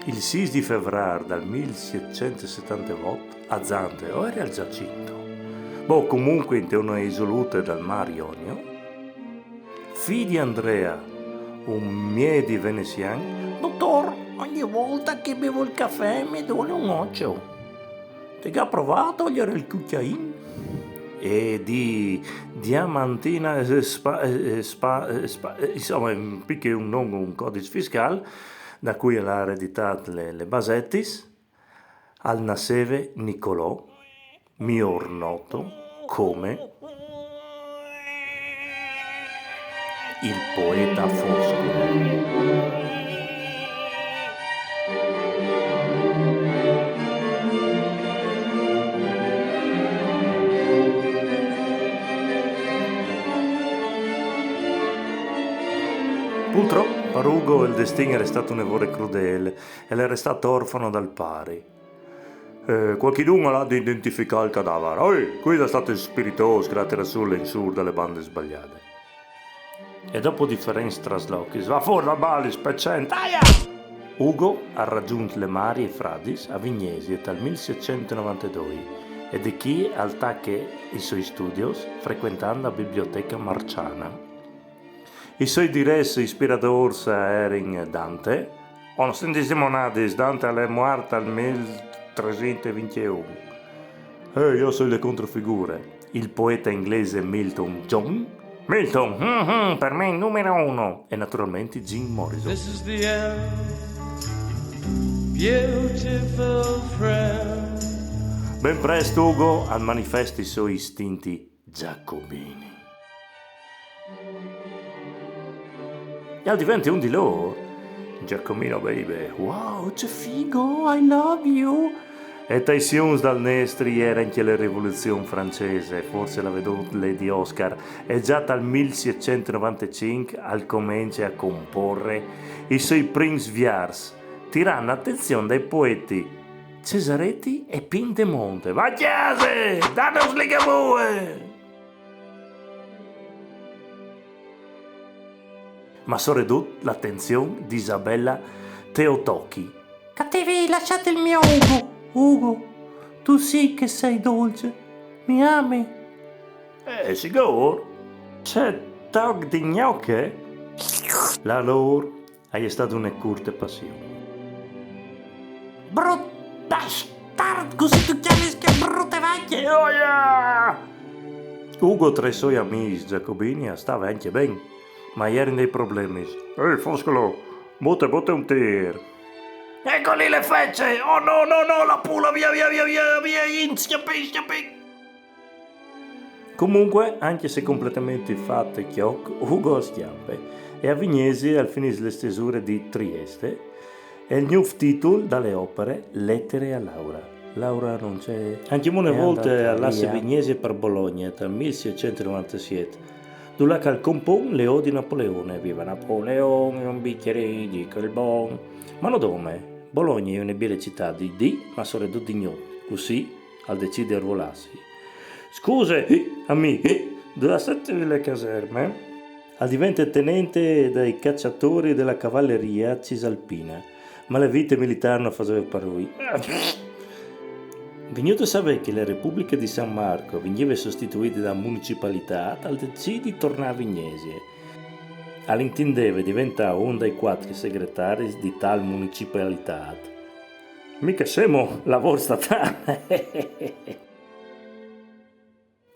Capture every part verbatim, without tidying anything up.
Il sîs di Fevrâr dal mil sietcent e setantevot a Zante, o jere al Giacinto, boh, comunque inte une isolute dal mâr Jonio, fi di Andrea, un miedi venesian: «Dottor, ogni volta che bevo il caffè mi duole un occhio. Te ga provât a toglie il cucchiain?» E di Diamantina, eh, spa, eh, spa, eh, spa, eh, insome, pì che un non un codice fiscal, da cui al à ereditât lis, lis basetis, al nasseve Nicolò, miôr noto come il poeta foscolo. Purtrop, par Ugo il destin al è stât une vore crudêl, e al è restât orfano dal pari. Eh, cualchidun al à di identificâ il cadavar. «Oi, cuist al è stât il spiritôs che al à tirât sù il lensûr da lis bandis sbaliadis.» E dopo diferents traslochis: «Va fûr dal bali, specent, aia!» Ugo al à ragiunt lis mari e fradis a Vignesie tal mil sietcent e novantedoi, e di chi al tache i siei studios frecuentant la biblioteca Marciana. I siei direts ispiradôrs a jerin Dante: «Oh, no stin disimonadis, Dante al è muart tal mil tresint e vincjeun.» Eh, jo o soi la contrafigure. Il poeta inglês Milton John. Milton, mhm, par me numero uno. E naturalmentri Jim Morrison. This is the end, beautiful friend. Ben prest Ugo al manifeste i siei istints jacobins. E al devente un di lôr. Giacomino baby, wow, ce figo, I love you. E tai sions dal nestri e jere ancje la Rivoluzion francese, forsit le à vedût Lady Oscar, e za tal mil sietcent e novantecinc al comence a compôr i siei prins viers, tirant la atenzion dai poetis Cesareti e Pindemonte. Va a cjase, date un sligabue! Ma soredut la atenzion di Isabella Teotochi. Che ti vei lassât il gno Ugo? Ugo, tu sì che sei dolce, mi ami? Eh, sigûr. Ce toc di gnoche? La lôr e je stade une curte passion. Brut bastart, cussì tu cjamis chê brute vecje? Gnoia! Ugo tra i siei amîs jacobins al stave ancje ben, ma a jerin dai problemis. Ehi, foscolo, bote, bote un tîr. Eco li le fece! Oh no, no, no, la pule, via, via, via, via, via, in, scjampìn, scjampìn! Comunque, ancje se completamente fat e cjoc, Ugo al scjampe e a Vignesie al finìs la stesure di Trieste e il gnûf titul da le opere Lettere a Laura. Laura non c'è. Ancjemò une volte al lasse Vignesie par Bologne, tal mil sietcent e novantesiet, dulà che al compon le odie a Napoleon, Viva Napoleon, un bicjierin di chel bon. Ma no dome, Bologne e je une biele citât di dì, ma soredut di gnot, cussì al decide di arruolâsi. Scuse, eh, amì, eh, dulà sêstu le caserme? Al devente tenente dai cacjadôrs de cavallerie cisalpine, ma la vite militâr no faseve par lui. Vignût a savê che la Republiche di San Marco e vigneve sostituide da municipalitât, al decide di tornâ a Vignesie. Al intindeve deventâ un dai cuatri segretaris di tâl municipalitât. Mighe semo lavôr statâl!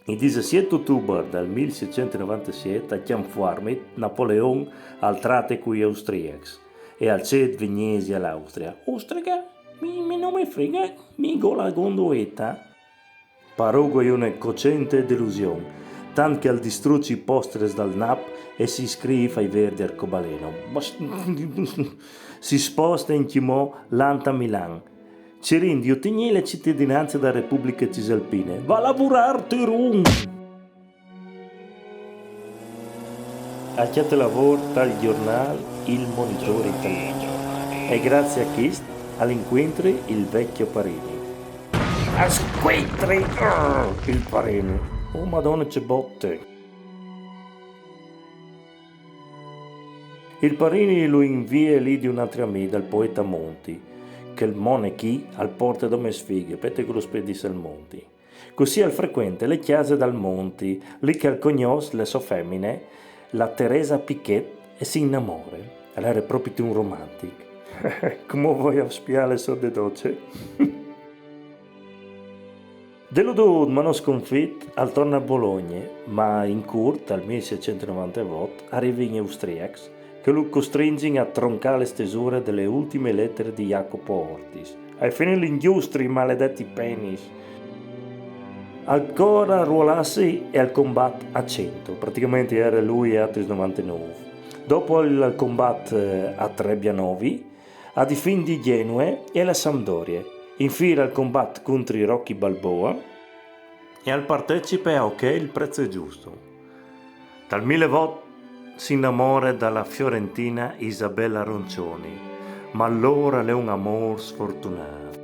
Il disesiet otubar dal mil sietcent e novantesiet a Cjampfuarmit Napoleon al trate cui austriacs e al cêt Vignesie a la Austria. Ostriche? Mi, mi no mi frighe, mi go la gondoeta. Par Ugo e je une cocente delusion, tant che al distruç i postres dal Nap e si iscrif ai Verdi arcobaleno. Bas-, si sposte ancjemò lant a Milan, cirint di otignî la citadinance da Republiche Cisalpine. Va a lavurâ, tirun! Al cjate lavôr tal gjornâl Il Monitore Italiano e graciis a chist al incuintre il vecjo Parini. Al scuintre, eh, il Parini. Oh, Madone, ce bote! Il Parini lu invie li di un altri amì, dal poeta Monti. Chel mont chi al porte dome sfighe, pete che lu spedis al monti. Cussì al frecuente le cjase dal monti, li che al cognòs le sô femine, la Teresa Pichet, e si inamore. Al ere propit un romantic. Cumò o voi a spiâle sot de doce. Deludût ma no sconfit, al torne a Bologne, ma in curt, tal mil sietcent e novanteot, a rivin i austriacs, che lu costringin a troncâ le stesure de le ultime letare di Jacopo Ortis. Al finì l'ingjustri, maledeti penis! Al cor a ruolâsi e al combat a cent, pratichementri al ere lui e altris novantenûf. Dopo al, al combat, eh, a Trebianovi, a difindi Genoe e la Sampdorie. Infîr al combat cuintri Rocky Balboa e al partecipe a Ok, il prezzo è giusto. Tal mil e vot si inamore da la fiorentina Isabella Roncioni, ma lôr al è un amôr sfortunât.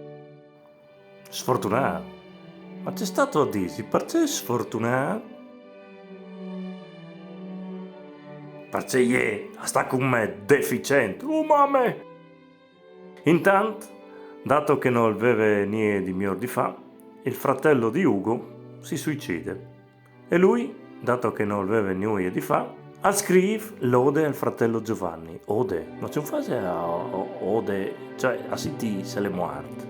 Sfortunât? Ma ce stâstu a dî? Parcè sfortunât? Parcè jê a sta cun me, deficient. Oh mame! Intant, dato che nol veve nie di miôr di fâ, il fratello di Ugo si suicide. E lui, dato che nol veve nuie di fâ, al scrîf l'ode al fratello Giovanni. Ode, ma ce fâs a, o-, ode, cioè, a sintî se l'è muart.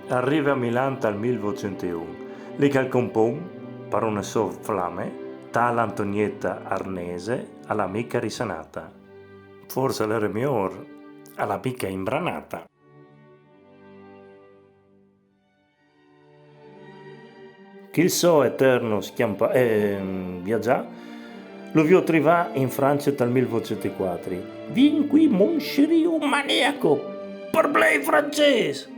Al rive a Milan tal mil votcent e un, li che al compon, par une sô flame, tal Antonieta Arnese, a la mica risanata. Forse al ere miôr, a la mica imbranata. Chel so eterno scjampâ, eh, viagjâ, lu viôt rivâ in France tal mil votcent e cuatri. Vien qui, mon chéri, o maniaco! Parbleu francês!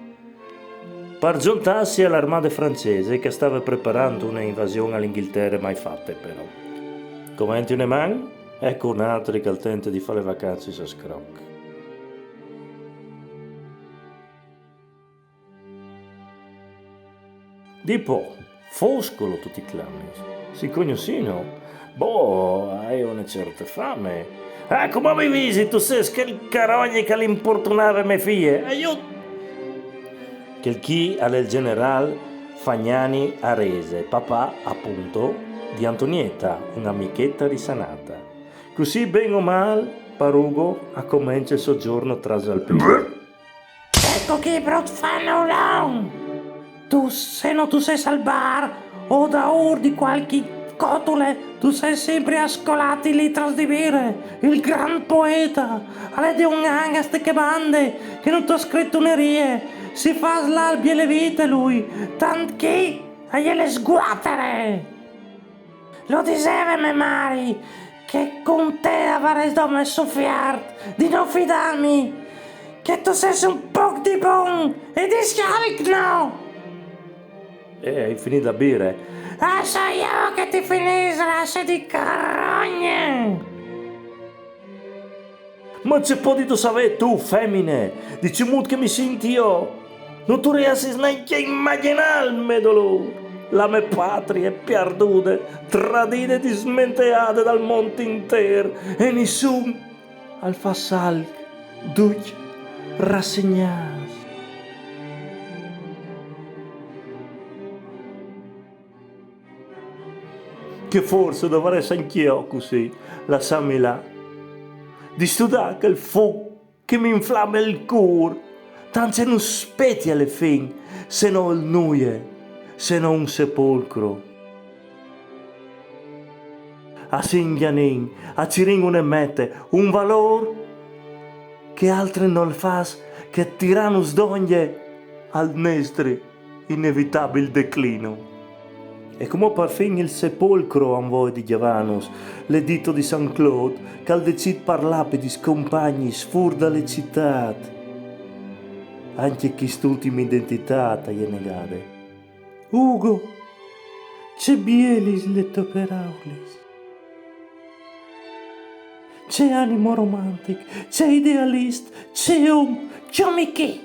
Par zontâsi a l'armade francese che e stave preparant une invasion a la Inghiltere mai fate, però. Covente une man, eco un altri che al tente di fâ le vacancis a scroc. Dipò, Foscolo tu ti clamis? Si cognossìno? Boh, o ai une certe fame. Ah, cumò mi visi, tu sês chel carogne che al importunave mê fie. Aiut! Chel chi al è il gjenerâl Fagnani Arese, papà, apont, di Antonieta, une micheta risanata. Cussì, ben o mâl, par Ugo, al comence il so zorno trasalpin. Eco chi, brut fanulon! Tu, se no tu sês al bar, o daûr di cualchi cotule, tu sês simpri a scolâti litris di bire. Il grant poeta al è di un an a ste chê bande, che no tu âs scrit une rie. Si fâs là al biele vite lui, tant chi a je le sguatere. Lu diseve mê mari, che cun te o varès dome sufiert di no fidâmi, che tu sês un pôc di bon e di scjaric no! E o ai finît la bire. Ah, o sai jo che ti finìs, rasse di carogne! Ma ce podistu savê tu, femine, di cemût che mi sinti jo? No tu riessis nancje a imagjinâ il me dolôr. La mê patrie pierdude, tradide e dismenteade dal mont intîr, e nissun al fâs alc, ducj rassegnâts. Che forse o dovarès ancje jo cussì lassâmi lâ, distudâ chel fûc che mi inflame il cûr, tant ce nus spiete a le fin, se no il nuie, se no un sepolcro. A si inganìn, a cirìn une mete, un valôr che altri nol fâs che tirânus dongje al nestri inevitabil declino. E cumò parfin il sepolcro a 'nd vûl di gjavânus, l'edito di Saint-Claude, che al decît par lapidis compagnis fûr da le citât. Ancje chest'ultime identitât e je negade. Ugo, ce bielis lis tôs peraulis! Ce animo romantic, ce idealist, ce om, cjamì chi,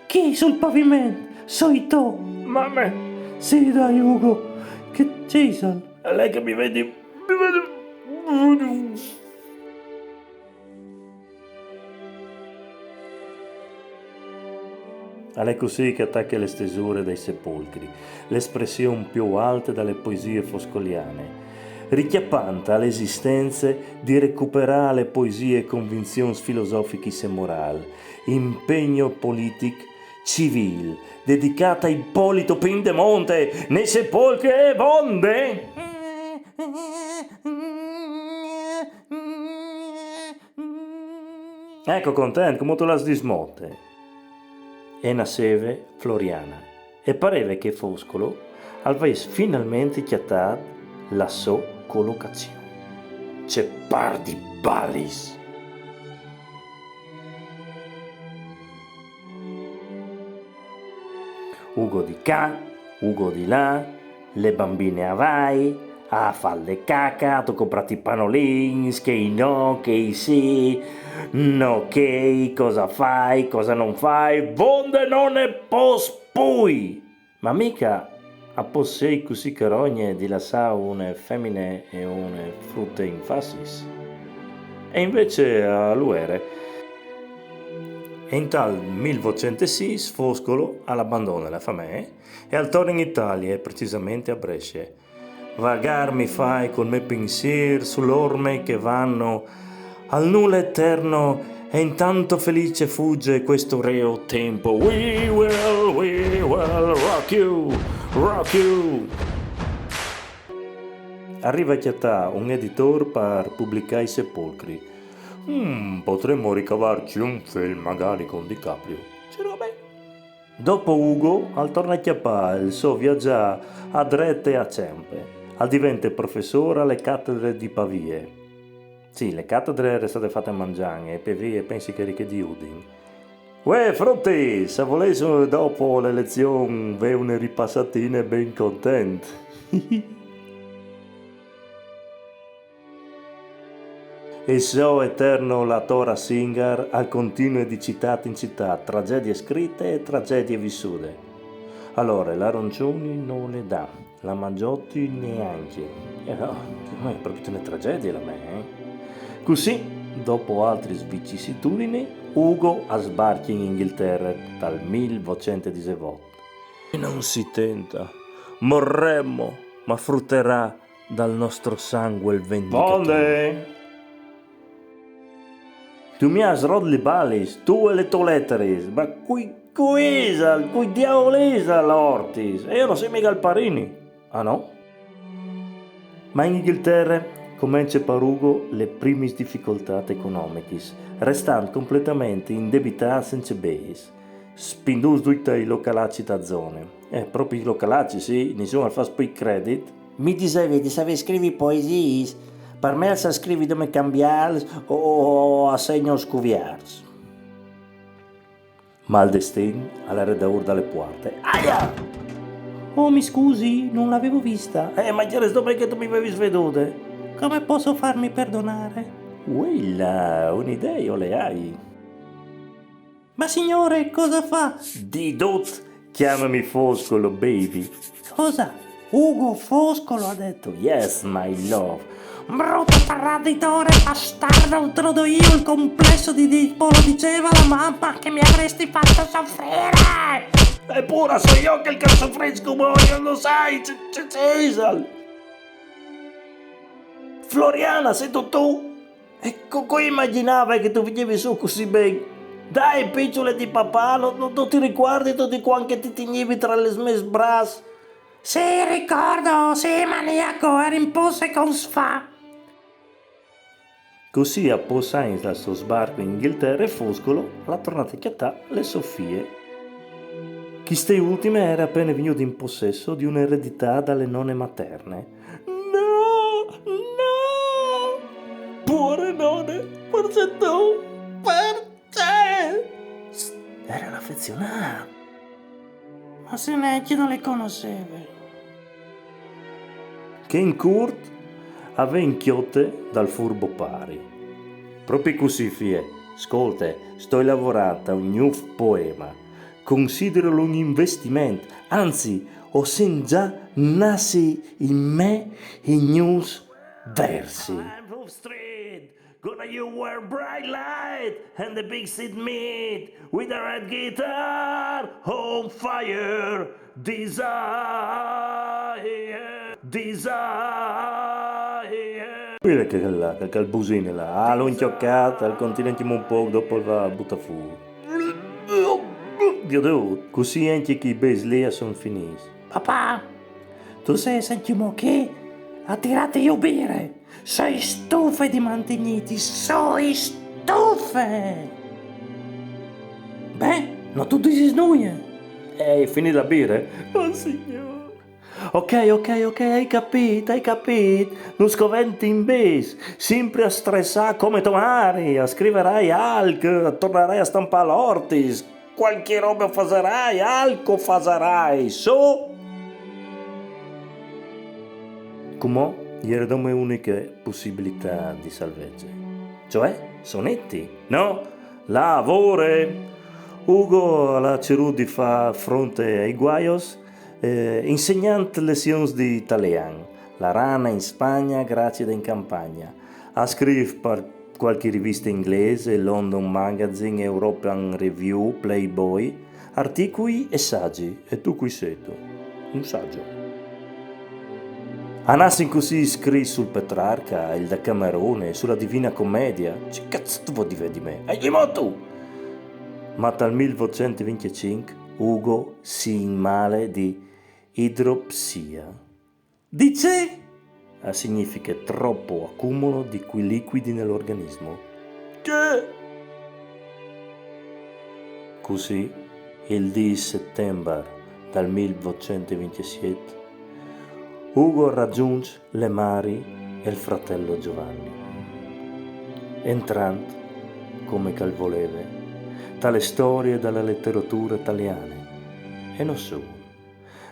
chi sul paviment, soi to. Mame! Sì, dai, Ugo, che ce isal? Al è che mi vedi, mi vedi. Al è cussì che a tache le stesure dai sepolcri, l'espression più alte da le poesie foscoliane, richiappant a l'esistence di recuperà le poesie convinzions filosofichis e moral, impegno politic civil, dedicat a Ippolito Pindemonte, ne sepolcri e vonde. Eco content, come tu l'has dismote. E nasseve Floriana, e pareve che Foscolo al vess finalmentri cjattat la so colocazion. Ce par di balis! Ugo di ca, Ugo di là, le bambine a vai, a far le caca, tu comprati i panolins, che i no, che i sì, no che i, cosa fai, cosa non fai, vonde non ne pos pui! Ma mica a possei cussì carogne di lassà une femine e une frute in fassis. E invece a lu ere. E intal mil votcent e sîs Foscolo al abandone la famee e al torne in Italie, precisamente a Bresce. Vagar mi fai col me pinsîr su l'orme che vanno al nulla eterno e intanto felice fugge questo reo tempo. We will, we will rock you, rock you. Al rive a cjatâ un editôr par publicâ i sepolcri. Mm, potremmo ricavarci un film, magari con DiCaprio. Ci robe. Dopo Ugo al torne a cjapâ il so viagjâ a drete e a cempe. Al divente professôr a le catedre di Pavie. Sì, le catedre e je state fate a Mangian e Pavie pensi che e je ricje di Udin. Uè, frutis, se volês dopo le lezion vê une ripassatine ben content. E so eterno latôr a singar al continue di citât in citât, tragedie scrite e tragedie vissude. Alore, la roncioni no le dà, la mangioti neancje. Eh no, no, e je propit une tragedie la mê, eh? Cussì, dopo altris vicissitudini, Ugo al sbarcje in Inghiltere tal mil votcent e disevot. E non si tenta, morremo, ma fruterà dal nostro sangue il vendicatore. Vonde! Tu mi âs rot li balis, tu e lis tôs leteris, ma cui, cui isal, cui diaul isal Ortis? E jo no soi miga il Parini, ah no? Ma in Inghiltere comence par Ugo lis primis dificoltâts economichis, restant completamente indebitât cence bêçs. Spindûts ducj tai localacis da zone. Eh, propit localacis, sì, nissun al fâs plui credit. Mi disevin di savê scrivi poesiis, par me al sâs scrivi dome cambiâls o, o, o a segnos cuviarts. Ma il destin al ere daûr da le puarte. Aia! Oh, mi scusi, non l'avevo vista. Eh, ma al jere dome che tu mi vevis vedude. Come posso farmi perdonare? Uela, une idee jo le ai. Ma signore, cosa fa? Di dut, chiamami Foscolo, baby. Cosa? Ugo Foscolo ha detto. Yes, my love. Brutto traditore, bastardo, trodo io, il complesso di Edipo, lo diceva la mamma che mi avresti fatto soffrire. Eppure so jo che il cazzo fresco muoio, lo sai, ce, ce, ce isal? Floriana, sêstu tu? E co, co imagjinave che tu vignivis sù cussì ben? Dai, piçule di papà, no, no, no ti ricuardis dut cuant che ti tignivi tra lis mês braçs? Sì, ricordo, sì, maniaco, eri un po' secons fa. Cussì, a pôcs agns dal so sbarco in Inghiltere, Foscolo al à tornât a cjatâ le so fie. Cheste ultime e jere a pene vignude in possesso di une ereditât da le none materne. No, no! Puare none, parcè tu, parcè? Psst, e jere afezionât. Ma se nencje no le conosseve. Che in curt e ven cjote dal furbo pari. Propit cussì, fie, scolte, stoi lavorant a un gnûf poeme. Considerilo un investiment, anzit, o sint za nassi in me i gnûfs versi. You were bright light and the big seed meat with a red guitar on fire. Desire, desire. Mira che là, che, che busin là. Ah, l'ho inchioccat, al continente un poc, dopo el va a butar fur. Dio, Dio. Cusì anche chi bes lì a son finits. Papà, tu sei sentimo che? A tirate io bire. Sei stufe di mantegniti, sei stufe. Beh, no tu disis nuie. Ehi, finì la bire? Oh, signor. Ok, ok, ok, hai capit, hai capit. Non scoventi in bes. Sempre a stressar come to mari, a scriverai alc, tornerai a stampar l'ortis. Qualche roba fasarai, alco fasarai, so. Cumò iera dome uniche pussibilità di salvegge. Cioè, sonetti, no? Lavore! Ugo l'ha cerut di far fronte ai guaios, eh, insegnant lezions di italian. La rana in Spagna, Gracida in campagna. Ha scrit per qualche rivista inglese, London Magazine, European Review, Playboy, articui e saggi, e tu cui setu? Un saggio. A nassin cusì scrit sul Petrarca, il Decamerone, sulla Divina Commedia. Ce cazzo tu vuoi dire di me? Hai di moto! Ma dal mil votcent vinticinc Ugo si inmale di idropsia. Dice? A significhe troppo accumulo di quei liquidi nell'organismo. Che? Cusì, il dix settembar dal mil votcent vintisit, Ugo raggiunge le mari e il fratello Giovanni. Entrant, come che al voleve, tra le storie della letteratura italiana, e non solo,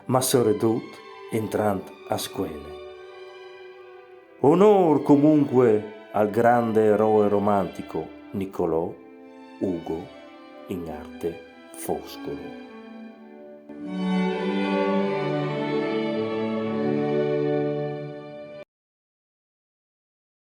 ma soredut entrant a scuele. Onor comunque al grande eroe romantico Nicolò Ugo, in arte Foscolo.